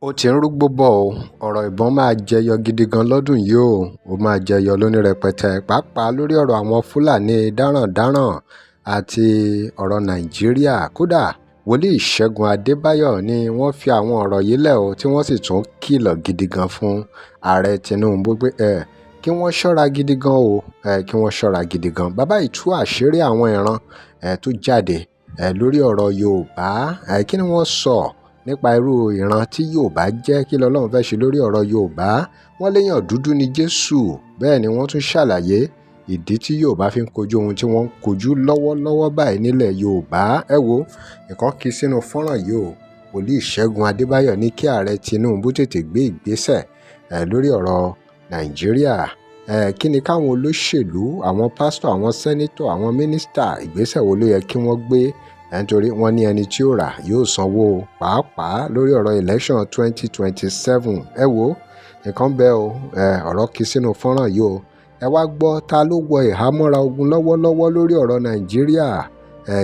Ó ti ń rúgbòó bò ó, ọ̀rọ̀ ìbọn máa jẹ́ yọ gidi gan lọ́dún yìí ó máa jẹ́ yọ lóní rẹpẹtẹ, pàápàá lórí ọ̀rọ̀ àwọn Fúlàní darandaran àti ọ̀rọ̀ Nàìjíríà. Kódà Wòlíì Ṣẹ́gun Adébáyò ni wọ́n fi àwọn ọ̀rọ̀ yìí lẹ̀ tí wọ́n sì tún kìlọ̀ gidi gan fún Ààrẹ Tinubu pé kí wọ́n ṣọ́ra gidi gan o, kí wọ́n ṣọ́ra gidi gan. Bàbá yìí tú àṣírí àwọn ìran tó jáde lórí ọ̀rọ̀ Yorùbá. Kí ni wọ́n sọ nípa irú ìran tí Yorùbá jẹ́? Kí lọ́lọ́run fẹ́ ṣe lórí ọ̀rọ̀ Yorùbá? Wọ́n léèyàn dúdú ni Jésù. Bẹ́ẹ̀ ni wọ́n tún ṣàlàyé ìdí tí Yorùbá fi ń kojú ohun tí wọ́n ń kojú lọ́wọ́lọ́wọ́ báyìí nílẹ̀ Yorùbá. Ẹ wo nǹkan kí sínú fọ́nrán yìí o. Wòlíì Ṣẹ́gun Adébáyò ní kí Ààrẹ Tinubu tètè gbé ìgbésẹ̀ lórí ọ̀rọ̀ Nàìjíríà. Kí ni káwọn olóṣèlú, àwọn pásítọ̀, àwọn senator, àwọn mínísítà, ìgbésẹ̀ wo ló yẹ kí wọ́n gbé? Nítorí wọ́n ní ẹni tí ó rà yóò sanwó, pàápàá lórí ọ̀rọ̀ election 2027. Ẹ wo nǹkan bẹ́ẹ̀ o, ọ̀rọ̀ kí sínú fọ́nrán yìí o. Ẹ wá gbọ́, ta ló wọ ìhámọ́ra ogun lọ́wọ́lọ́wọ́ lórí ọ̀rọ̀ Nàìjíríà?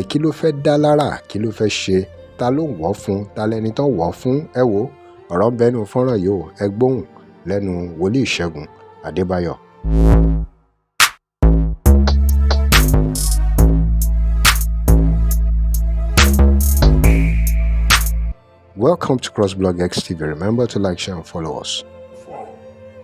Kí ló fẹ́ dá lára? Kí ló fẹ́ ṣe? Ta ló ń wọ̀ fún? Ta lẹni tó ń wọ̀ fún? Ẹ wo ọ̀rọ̀ ń bẹ nínú fọ́nrán yìí o. Ẹ gbóhùn lẹ́nu Wòlíì Ṣẹ́gun Adébáyò. Welcome to CrossBlog X TV. Remember to like, share, and follow us.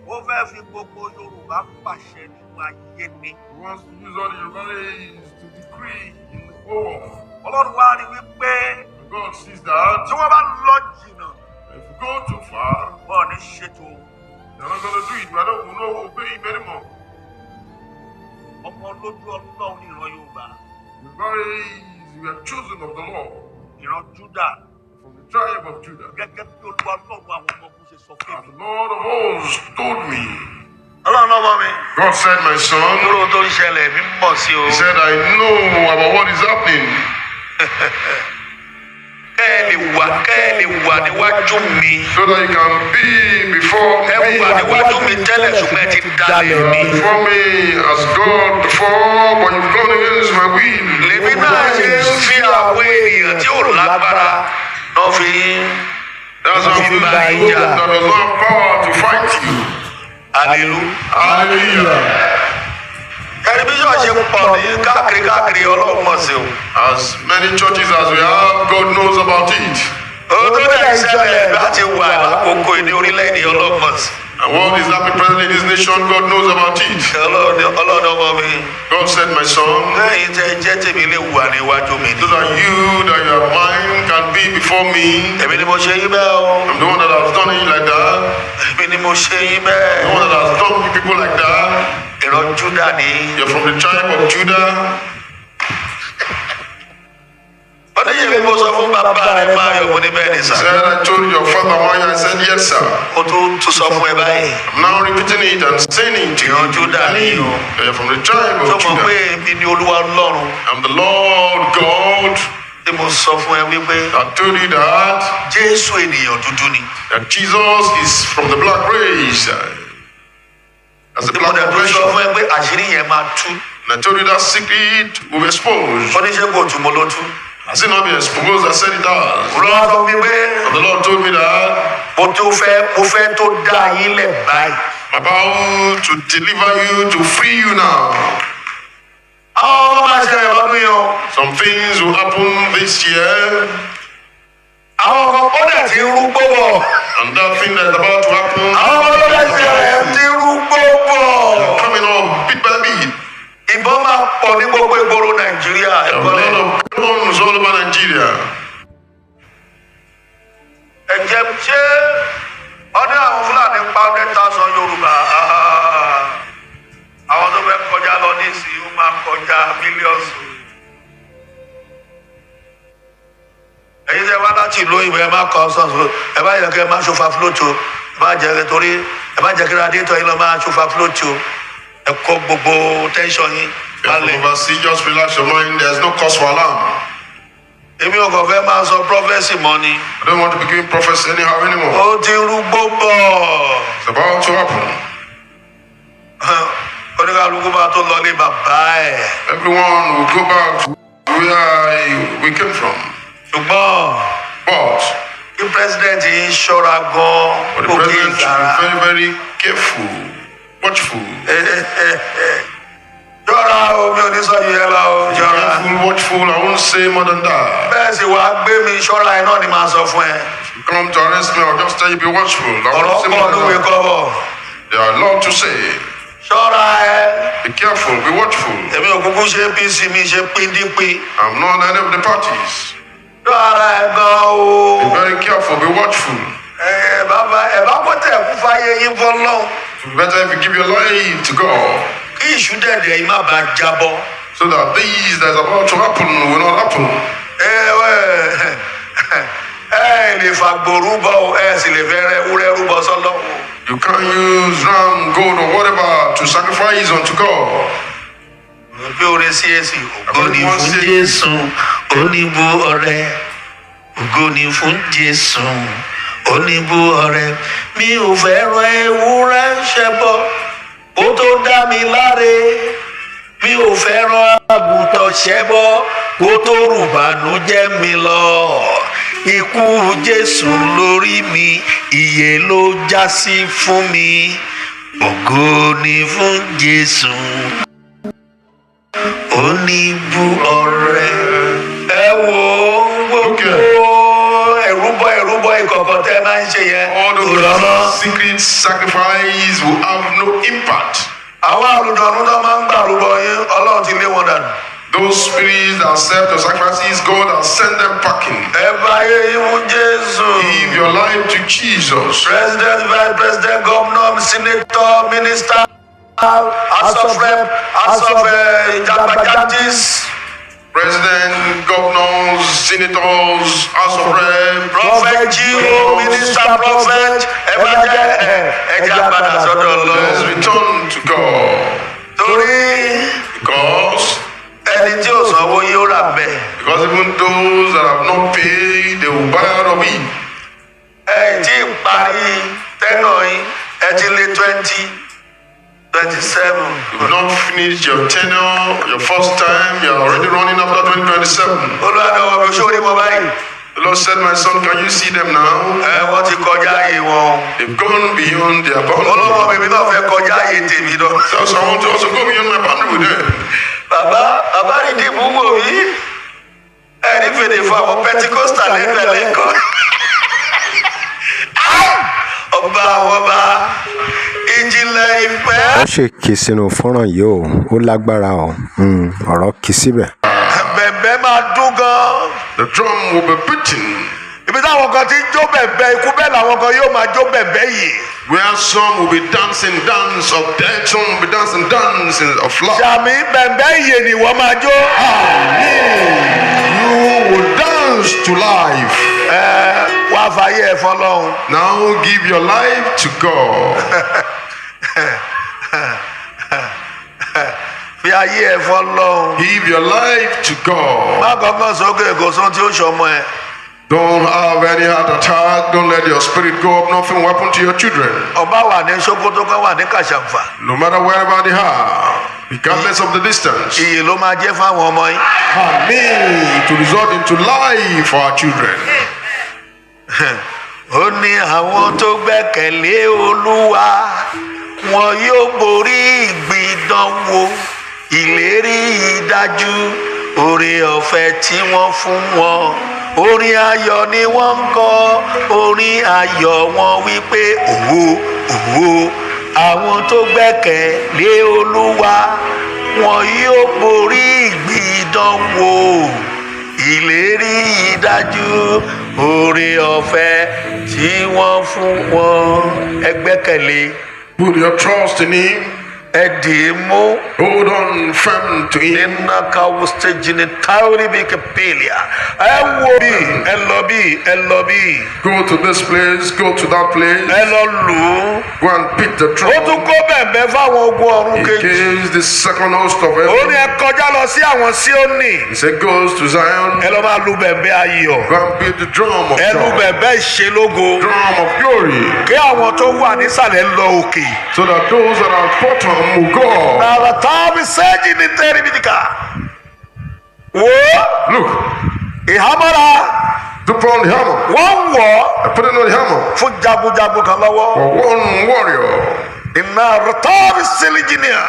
Ó fẹ́ fi gbogbo Yorùbá pàṣẹ nínú ayé ni. He wants to use all the Yoruba race to decree in the whole world. Ọlọ́run wá rí wípé And God sees that. tí wọ́n bá lọ jìnnà, If we go too far, wọn ò ní ṣètò. They're not going to do it. We don't we not obey him anymore. Ọmọ lójú Ọlọ́run ní ìran Yorùbá. Yoruba race, we are chosen of the Lord Ìran Júdà, from the tribe of Judah. gẹ́gẹ́ bí Olúwa Ọlọ́run àwọn ọmọ ogun ṣe sọ fún As mi. the Lord of hosts told me. Ọlọ́run lọ́mọ mi. God said, "My son," Lórí tó ń ṣẹlẹ̀ mi ń bọ̀ sí o. He said, "I know about what is happening." Kẹ́ ẹ lè wà níwájú mi. So that you can be before Ẹ me. wà níwájú mi tẹ́lẹ̀, ṣùgbọ́n ẹ ti dalẹ̀ mi. Before me as God before, but you've gone against my will. Lèmi náà ṣe ń fi àwọn ènìyàn tí ò lágbára náà fi That's how fi we bá yín jà. That does not have power to fight you. Hallelujah. Hallelujah. Tẹlifíṣàn ṣe pọ̀ ní káàkiri káàkiri, Ọlọ́run mọ̀ sí o. As many churches as we have, God knows about it. Ohun tó dẹ̀ ṣẹlẹ̀ láti wà lákòókò ní orílẹ̀-èdè, Ọlọ́run mọ̀ sí. And what is happening presently in this nation, God knows about it. Ọlọ́run ọmọ mi. God said, "My son," Lẹ́yìn tẹ́ jẹ́ tèmi lè wà níwájú mi "so ni. that you, that you are mine, can be before me." Èmi ni mo ṣe yín bẹ́ẹ̀ o. I'm the one that has done it like that. Èmi ni mo ṣe yín The bẹ́ẹ̀. one that has done you people like that. Ìran Júdà ni. You're from the tribe of Judah. Ó ní yèmí mo sọ fún bàbá rẹ̀ máa yọ̀, mo ní bẹ́ẹ̀ ni He sà. said, "I told your father why." I said, "Yes, sir." Mo tún sọ fún ẹ báyìí. I'm now repeating it and saying it to you. Ìran Júdà ni o. You're from the tribe Tó of mọ̀ pé Judah. èmi ni Olúwa Ọlọ́run I'm the Lord God tí mo sọ fún ẹ wípé that told you that, Jésù ènìyàn dúdú ni. that Jesus is from the black race. That's the Tí mo black dẹ̀ tún sọ population. fún ẹ pé àṣírí yẹn máa tú. And I told you that secret will be exposed. Ó ní ṣé kò tú? Mo ló tú. Has it not been exposed? I said it does. Olúwa sọ fún mi pé And the Lord told me that mo fẹ́ tó dá yín lẹ̀ báyìí. I'm about to deliver you, to free you now. Àwọn ọmọ máa ṣẹlẹ̀ lọ́dún yìí o. Some things will happen this year, Àwọn kan ó dẹ̀ ti ń rúgbó bọ̀. And that thing that's about to happen Àwọn ọmọ ló dẹ̀ ṣẹlẹ̀ ti ń rúgbó bọ̀. coming up bit by bit. Ìbọn máa pọ̀ ní gbogbo ìgboro Nàìjíríà. A Ẹ̀kọ́ lẹ̀. lot of guns all over Nigeria. Ẹ̀jẹ̀ ṣé ọdún àwọn Fúlàní pa 100,000 Yorùbá. Àwọn tó fẹ́ kọjá lọ nísìnyí, ó máa kọjá millions. Ẹ̀yin tẹ́ wá láti ìlú òyìnbó, ẹ má kọ sọ̀sọ̀, ẹ má yẹ kí ẹ má ṣòfà float o. Ẹ má jẹ́ torí ẹ má jẹ́ kí radiator yín lọ máa ṣòfà float o. Ẹ kó gbogbo tension yín If you're from balẹ̀. Overseas, just relax your mind. There's no cause for alarm. Èmi ò kàn fẹ́ máa sọ prophecy mọ́ ni. I don't want to be giving prophecy anyhow anymore. Ó ti rúgbó bọ̀. It's about to happen. Oníkàlùkù máa tó lọlé bàbá ẹ̀. Everyone will go back to where we came from. Ṣùgbọ́n But Kí president yìí ṣọ́ra gan-an But the kó kí president should ìsara. be very, very careful, watchful. Ṣọ́ra o, mi ò ní sọ yìí ẹ lọ o, Be ṣọ́ra. careful, watchful. I won't say more than that. Bẹ́ẹ̀ sì wàá gbé mi, ṣọ́ra ẹ náà ni màá sọ fún ẹ. If you come to arrest me, I'll just tell you be watchful. I Ọ̀rọ̀ won't say pọ̀ more lówe than that. kọ́bọ̀. There are a lot to say. Ṣọ́ra ẹ. Be careful, be watchful. Èmi ò kúkú ṣe APC, mi ṣe PDP. I'm not any of the parties. Ṣọ́ra ẹ gan o. Be very careful, be watchful. Ẹ bàbá ẹ bá kó tẹ̀ kú fáyé yín fọlọ́hún. It's better if you give your life to God Kí ìṣú dẹ̀dẹ̀ yìí má bàa jábọ́. so that these that's about to happen will not happen. Ẹ ẹ ẹ lè fàgbò rúbọ o, ẹ sì lè fẹ́ rẹ wúrẹ́ rúbọ sọ́lọ́hún. You can't use ram, gold, or whatever to sacrifice unto God. Bí orin CAC, ògo ni fún Jésù, oníbu ọrẹ. Ògo ni fún Jésù, oníbu ọrẹ. Mi ò fẹ́ràn ewúrẹ́ ṣẹbọ, ó tó dá mi láre. Mi ò fẹ́ràn àgùntàn ṣẹbọ, kó tó rùbànújẹ́ mi lọ. Ikú Jésù lórí mi, ìyè ló já sí fún mi. Ògo ni fún Jésù, oníbu ọrẹ. Ẹ wo gbogbo ẹrúbọ ẹrúbọ ìkọ̀kọ̀ tẹ́ máa ń ṣe yẹn. All Kò lọ́mọ. those secret sacrifice will have no impact. Àwọn àlùdọ̀nù tó máa ń gbà rúbọ yín, Ọlọ́run ti lé wọn dànù. Those spirits that accept the sacrifices, God has sent them packing. Ẹ bá ayé yín fún Jésù. Give your life to Jesus. President, vice president, governor, senator, minister, House of Rep, House of Jagbajantis, President, governors, senators, House of Rep, prophet, G.O., minister, prophet, ẹ bá jẹ́ ẹ jẹ́ àpàdà sọ́dọ̀ let's Ọlọ́run. return to God. Torí Because ẹni tí ò sanwó yóò rà bẹ́ẹ̀. because even those that have not paid, they will buy out of it. Ẹ tí ì parí tẹ́nà yín, ẹ ti lé 2027. You've not finished your tenure, your first time, you're already running after 2027. Olùwàdàwọ̀ mi sórí wọn báyìí. The Lord said, "My son, can you see them now?" Ẹ wọ́n ti kọjá ààyè wọn. They've gone beyond their Olówó boundary. mi náà fẹ́ kọjá ààyè tèmi náà. So I want to also go beyond my boundary with them. Bàbá bàbá ní dìbò wò mí. Ẹni fèdè fún àwọn Pentikosta lẹ́gbẹ̀ẹ́ lẹ́kọ̀ọ́. Ọba àwọn ọba ìjìnlẹ̀ ìfẹ́. Wọ́n ṣe kí sínú fọ́nrán yìí o, ó lágbára o. Ọ̀rọ̀ kì í síbẹ̀. Bẹ̀m̀bẹ̀ máa dún gan. The drum will be beaten. Ibi táwọn kan ti ń jó bẹ̀m̀bẹ̀ ikú, bẹ́ẹ̀ làwọn kan yóò máa jó bẹ̀m̀bẹ̀ yìí. Where some will be dancing dance of death, some will be dancing dancing of love. Sàmì, bẹ̀m̀bẹ̀ ìyè ni wọ́n máa jó. You will dance to life. Ẹ wá fàyè ẹ̀ fọlọ́hún. Now give your life to God. Fi ayé ẹ̀ fọlọ́hún. Give your life to God. Má kọ́kọ́ sókè, kò sóhun tí ó ṣọmọ ẹ. Don't have any heart attack. Don't let your spirit go up. Nothing will happen to your children. Ọba wà ní Sokoto kan, wà ní Kàṣàǹfà. No matter wherever they are, regardless of the distance. Ìyè ló máa jẹ́ fáwọn ọmọ yín. Amen. To result into life for our children. Ó ní àwọn tó gbẹ́kẹ̀lé Olúwa, wọn yóò borí ìgbìdánwò. Ìlérí ìdájú, oore ọ̀fẹ́ tí wọ́n fún wọn, orin ayọ̀ ni wọ́n ń kọ, orin ayọ̀ wọn wípé òwò òwò. Àwọn tó gbẹ́kẹ̀lé Olúwa, wọn yóò borí ìgbìdánwò. Ìlérí ìdájú, oore ọ̀fẹ́ tí wọ́n fún wọn. Ẹ gbẹ́kẹ̀lé. Put your trust in Him. Ẹ dì í mú. Hold on firm to Him. Nínú káwọ́ stage ní táwọn ibi kẹpẹ́lìà. Ẹ wo bí ẹ lọ, bí ẹ lọ, bí Go to this place, go to that place. ẹ lọ lù ú. Go and pick the Ó throne. tún kó bẹ̀m̀bẹ̀ fáwọn ogun ọ̀run In kejì. case the second host of Ó ní heaven, ẹ kọjá lọ sí àwọn Síónì. he said, goes to Zion. Ẹ lọ máa lu bẹ̀m̀bẹ̀ ayọ̀. Go and beat the drum of Ẹ lu joy, bẹ̀m̀bẹ̀ ìṣelógo. drum of glory, Kí àwọn tó wà nísàlẹ̀ lọ òkè. so that those that are at bottom will go. Nàrà tábí sẹ́jì ní tẹ́rìbìtìkà. Wò ó Look, ìhámọ́ra. To put on the armor. Wọ́n wọ̀ ọ́ Putting on the armor fún jagunjagun kan lọ́wọ́. for one warrior. Iná rọtọ́ọ̀bì sílíjìnìà.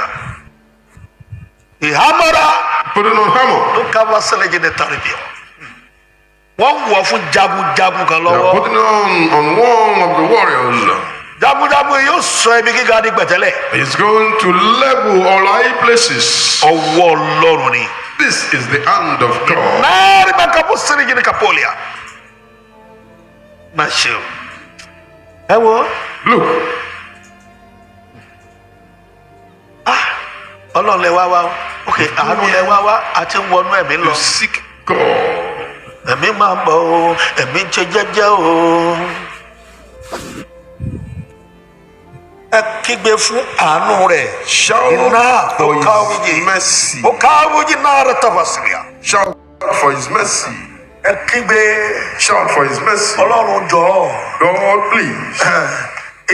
Ìhámọ́ra Putting on armor. ló kábà sílíjìnì tàríbíọ̀. Wọ́n wọ̀ fún jagunjagun kan They are lọ́wọ́. putting on one of the warriors. Jagunjagun yóò sọ ibi gíga di pẹ̀tẹ́lẹ̀. He's going to level all high places. Ọwọ́ Ọlọ́run ni. This is the hand of God. Náírà bá kábọ̀ sílíjìnì kàpọ́ọ̀lìà. Má ṣe o. Ẹ wo. Look, Ọlọ́run lẹ wá wá o. Ok, àánú lẹ wá wá, àti ń wọnú ẹ̀mí lọ. You seek God. Ẹ̀mí máa ń bọ̀ o, ẹ̀mí ń ṣe jẹ́jẹ́ o. Ẹ kígbe fún àánú rẹ̀. Shout Iná for ó ká wíjì. his mercy. Ó ká wíjì náà rẹ̀ tọ̀fà sílẹ̀. Shout for his mercy. Ẹ kígbe. Shout for his mercy. Ọlọ́run jọ̀ọ́. God, please.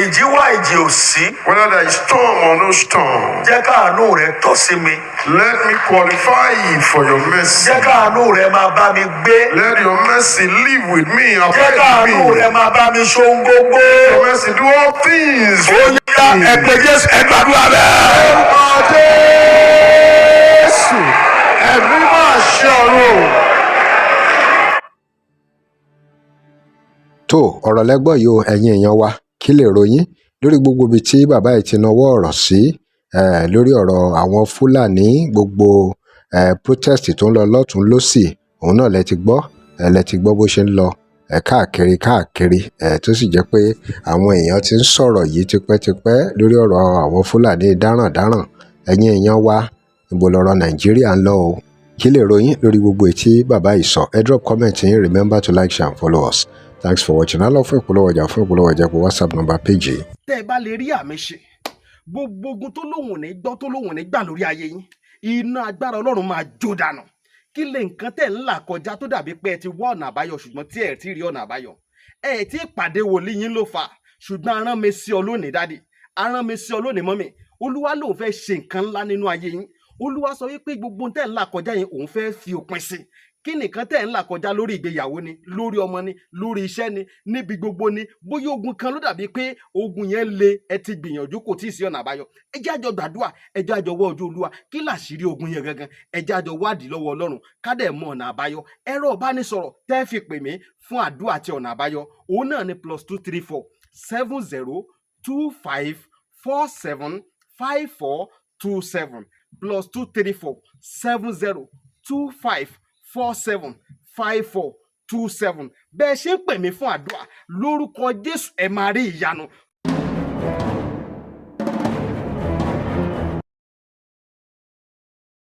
Ìjì wá, ìjì ò sí. Whether there is storm or no storm, Jẹ́ káàánú rẹ̀ tọ́ sí mi. let me qualify for your mercy. Jẹ́ káàánú rẹ̀ máa bá mi gbé. Let your mercy live with me, Jẹ́ abide káàánú with me. rẹ̀ máa bá mi ṣohun gbogbo. Your mercy do all things Ó for yá, me. ẹ pé Jésù, ẹ gbàdúrà bẹ́ẹ̀. Orúkọ Jésù, ẹ̀mí máa ṣe ọ̀run o. Tó ọ̀rọ̀ lẹ́gbọ́n yìí o, ẹ̀yin èèyàn wa, kí lè ròyìn lórí gbogbo ibi tí bàbá yìí ti nawọ́ ọ̀rọ̀ sí lórí ọ̀rọ̀ àwọn Fúlàní, gbogbo protest tó ń lọ lọ́tùn lọ́sì, òun náà lẹ ti gbọ́, lẹ ti gbọ́ bó ṣe ń lọ káàkiri káàkiri, tó sì jẹ́ pé àwọn èèyàn ti ń sọ̀rọ̀ yìí tipẹ́tipẹ́ lórí ọ̀rọ̀ àwọn Fúlàní darandaran. Ẹ̀yin èèyàn wa, níbo lọ̀rọ̀ Nàìjíríà ń lọ o? Kí lè ròyìn lórí gbogbo ètí bàbá yìí sọ? Ẹ drop comment yín. Remember to like, share and follow us. Thanks for watching. Á lọ fún ìpolówó ọjà pé WhatsApp number page yìí. Tẹ́ ẹ bá lè rí àmì ṣe, gbogbo ogun tó lóhùn ní gbọ́, tó lóhùn ní gbà lórí ayé yín, iná agbára Ọlọ́run máa jó dànù. Kí lè nǹkan tẹ̀ ń là kọjá tó dàbí pé ẹ ti wá ọ̀nà àbáyọ, ṣùgbọ́n tí ẹ ti rí ọ̀nà àbáyọ? Ẹ ti pàdé wòlíì yín ló fà á, ṣùgbọ́n arán mi sí ọ lónìí, daddy, arán mi sí ọ lónìí, mummy. Olúwa lòun fẹ́ ṣe nǹkan ńlá nínú ayé yín. Olúwa sọ wípé gbogbo ohun tẹ́ ń là kọjá yẹn, òun fẹ́ fi òpin sí. Kí nìkan tẹ́ ń là kọjá? Lórí ìgbéyàwó ni, lórí ọmọ ni, lórí iṣẹ́ ni, níbi gbogbo ni. Bóyá ogun kan ló dàbí pé ogun yẹn le, ẹ ti gbìyànjú, kò tí ì sí ọ̀nà àbáyọ. Ẹ jẹ́ àjọ gbàdúrà, ẹ jẹ́ àjọ wọ́ ojú Olúwa. Kí làṣírí ogun yẹn gangan? Ẹ jẹ́ àjọ wádìí lọ́wọ́ Ọlọ́run, ká dẹ̀ mọ ọ̀nà àbáyọ. Ẹ̀rọ ìbánisọ̀rọ̀ tẹ́ fi pè mí fún àdúrà àti ọ̀nà àbáyọ, òun náà ni +234 70 25 47 54 27, +234 70 25 47 54 27. Bẹ́ẹ̀ ṣe ń pè mí fún àdúrà, lórúkọ Jésù, ẹ máa rí ìyanu.